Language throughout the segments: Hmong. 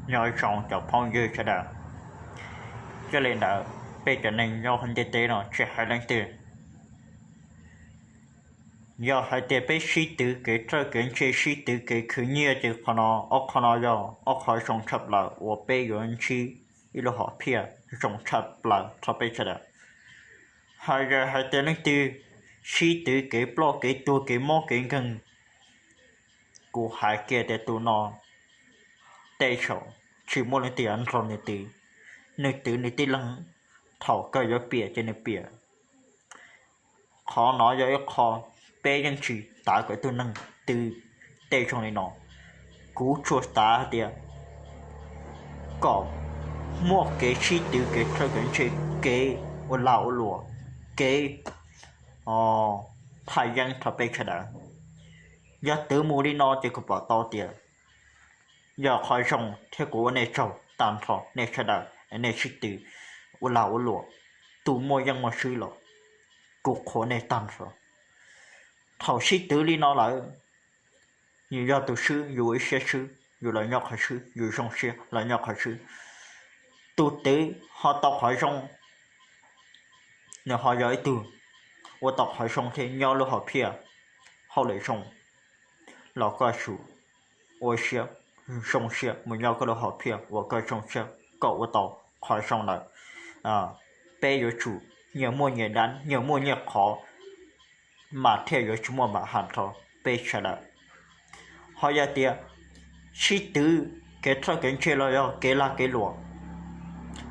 Nyob zoo cov phooj ywg sawv daws, yog li ntawd peb cov neeg nyob hauv ntiaj teb no tsis hais leej twg, yog hais tias peb sib twv kev txawj kev ntse, sib twv kev khwv nyiaj ces qhov no, ob qho no yog ob qho zoo tshaj plaws uas peb yuav ntsib ib lub hom phiaj zoo tshaj plaws rau peb sawv daws. Hos yog hais tias leej twg sib twv kev ploj kev tuag kev mob kev nkeeg, kuv hais kiag tias tus no tej zaum tsis muaj leej twg yuav nrog nws twv, nws twv nws tib leeg, thaum kawg yuav piam ces nws piam. Qhov no yog ib qho peb yeej tsis tav kom ib tug neeg twv tej zoo li no. Kuv tsuas tav hais tias kom muaj kev sib twv kev txawj kev ntse, kev ua lag ua luam, kev thaj yeeb rau peb sawv daws. Yog twv mus li no ces kuv pom tau tias yog qhov zoo thiab kuv ua nej tsaug tag nrho nej sawv daws nej sib twv ua lag ua luam, tus muaj yeej muaj swb los kuv qhuas nej tag nrho. Thaum sib twv li no lawm, yus yog tus swb yus ua ib siab swb, yus los nyob qhov swb, yus zoo siab los nyob qhov swb. Tus twv ho tau qhov zoo, nws ho yog ib tug ua tau qhov zoo thiab nyob lub hom phiaj hauj lwm zoo, los koj tsum ua siab zoo siab mus nyob koj lub hom phiaj uas koj zoo siab koj ua tau qhov zoo lawm. Peb yuav tsum nyias muaj nyias dab, nyias muaj nyias qhov, mas thiaj yuav tsis muaj mam has rau peb sawv daws. Ho yog tias sib twv kev txawj kev ntse los yog kev lag kev luam,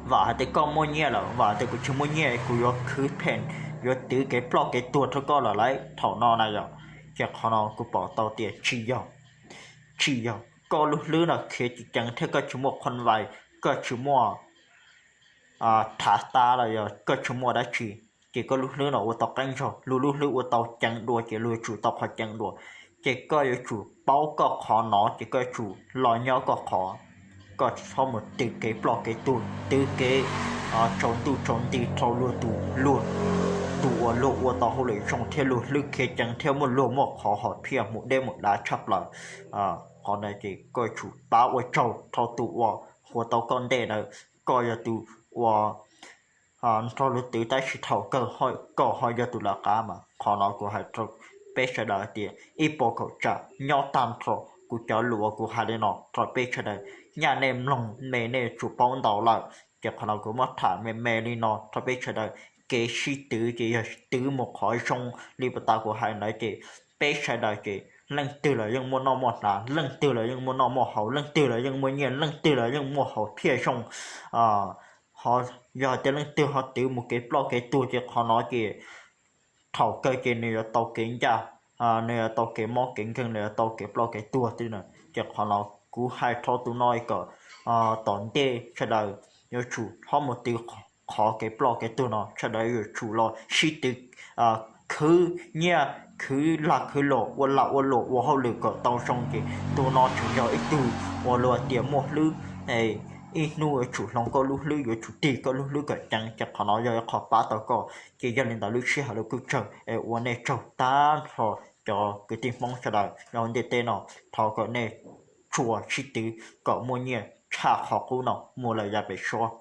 vam hais tias koj muaj nyiaj lawm, vam hais tias kuv tsis muaj nyiaj kuv yuav khwv phem, yuav twv kev ploj kev tuag rau koj lawm lauj, thaum no na yog. Ces qhov no kuv pom tau tias tsis yog, tsis yog. Koj lub hlwb no khiav tsis ceev thiab koj tsis muaj qhov vais, koj tsis muaj thav tab los yog koj tsis muaj dab tsi, ces koj lub hlwb no ua tau qeeb zog, luag lub hlwb ua tau ceev dua ces luag yuav tsum tau qhov ceev dua. Ces koj yuav tsum paub koj qhov no ces koj yuav tsum los nyob koj qhov. Koj txhob mus twv kev ploj kev tuag, twv kev tsaus ntuj tsaus nti rau luag tus, luag tus uas luag ua tau hauj lwm zoo thiab luag hlwb khiav ceev thiab muaj luag muaj qhov hom phiaj mus deb mus dav tshaj plaws. Qhov no ces koj yuav tsum pab ua tsaug rau tus uas ua tau koj ntej ntawd, koj yog tus uas nrog luag twv tab sis thaum kawg koj ho yog tus lawv qab mas. Qhov no kuv hais rau peb sawv daws tias ib puas kaum tsam nyob tag nrho kuv cov lus uas kuv hais li no rau peb sawv daws, nyaj nej mloog me nej yuav tsum paub ntau lawm. Ces qhov no kuv muab tham me me li no rau peb sawv daws. Kev sib twv ces yog twv mus qhov zoo li puag ta kuv hais ntawd ces peb sawv daws ces leej twg los yeej muaj noj muaj hnav, leej twg los yeej muaj noj muaj haus, leej twg los yeej muaj nyiaj, leej twg los yeej muaj hom phiaj zoo. Ho yog tias leej twg ho twv mus kev ploj kev tuag ces qhov no ces thaum kawg ces nws yuav tau kev ncaj, nws yuav tau kev mob kev nkeeg, nws yuav tau kev ploj kev tuag xwb na. Ces qhov no kuv hais rau tus no kom tom ntej sawv daws yuav tsum txhob mus twv qhov kev ploj kev tuag no, sawv daws yuav tsum los sib twv khwv nyiaj khwv lag khwv luam, ua lag ua luam ua hauj lwm kom tau zoo. Ces tus no tseem yog ib tug uas luag tias muaj hlwb, ib hnub yuav tsum hloov koj lub hlwb, yuav tsum tig koj lub hlwb kom ceev. Ces qhov no yog ib qho pab tau koj. Ces yog li ntawd lub sij hawm lub kuj tsawg es ua nej tsaug tag nrho cov kwv tij Hmoob sawv daws nyob hauv ntiaj teb no. Thov kom nej tsuas sib twv kom muaj nyiaj tshaj qhov qub no mus lawm yav pem suab.